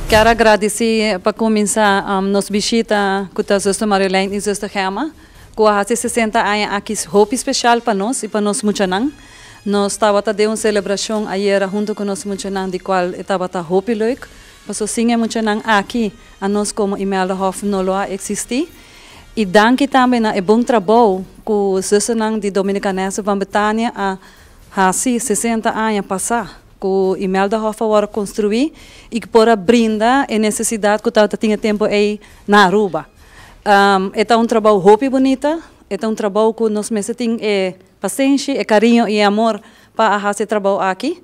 Kier a gradici pa cuminsa nos bishita cu ta Zuster Marjolein y Zuster Gemma cu a haci 60 aña aki hopi special pa nos y pa nos muchanan. Nos tabata den un celebracion ayera hunto cu nos muchanan, di cual tabata hopi leuk. Paso sin e muchanan aki, a nos como Imeldahof no lo a existi. Y danki tambe na e bon trabou cu zusternan di Dominicanese van Bethania a haci 60 aña pasa cu Imeldahof a wordo construi y cu por a brinda e necesidad cu tabatin e tempo ey na Aruba. E ta un trabou hopi bunita, e ta un trabou cu nos mester tin e pasenshi, e cariño y amor pa haci e trabou aki.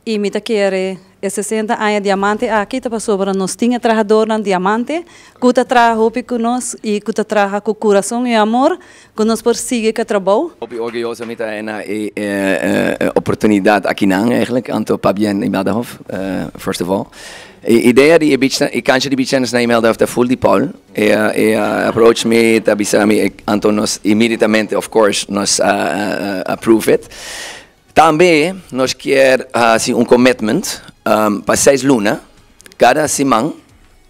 Y mi ta kere e 60 aña diamante aki ta pasobra nos tin e trahadornan diamante cu ta traha hopi cu nos y cu ta traha cu curason y amor cu nos por sigui cu e trabou. Hopi orguyoso mi ta na e oportunidad akinan eigenlijk, anto pabien Imeldahof, first of all. E idea di e beach, e cancha di beach tennis na Imeldahof ta full di Paul. E approach mi, ta bisa mi, anto nos immediatamente, of course, nos approve it. Tambe nos kier haci un commitment pa 6 luna, cada siman,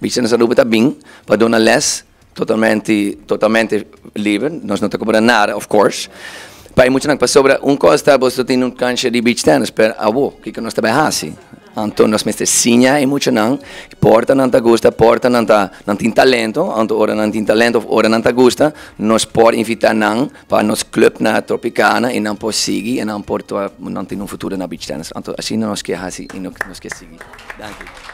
Beach Tennis Aruba ta bin pa duna les totalmente, totalmente liber. Nos no ta cobra nada, of course. Pa muchanan, pasobra un cos ta bo tin un cancha di beach tennis, pero abo, kico nos ta bay haci? Anto nos mester siña e muchanan, porta nan ta gusta, porta nan ta nan tin talento, anto ora nan tin talento of ora nan ta gusta, nos por invita nan pa nos club na Tropicana y nan por sigui y nan por nan tin un futuro na beach tennis. Anto asina nos kier haci y nos kier sigui. Danki.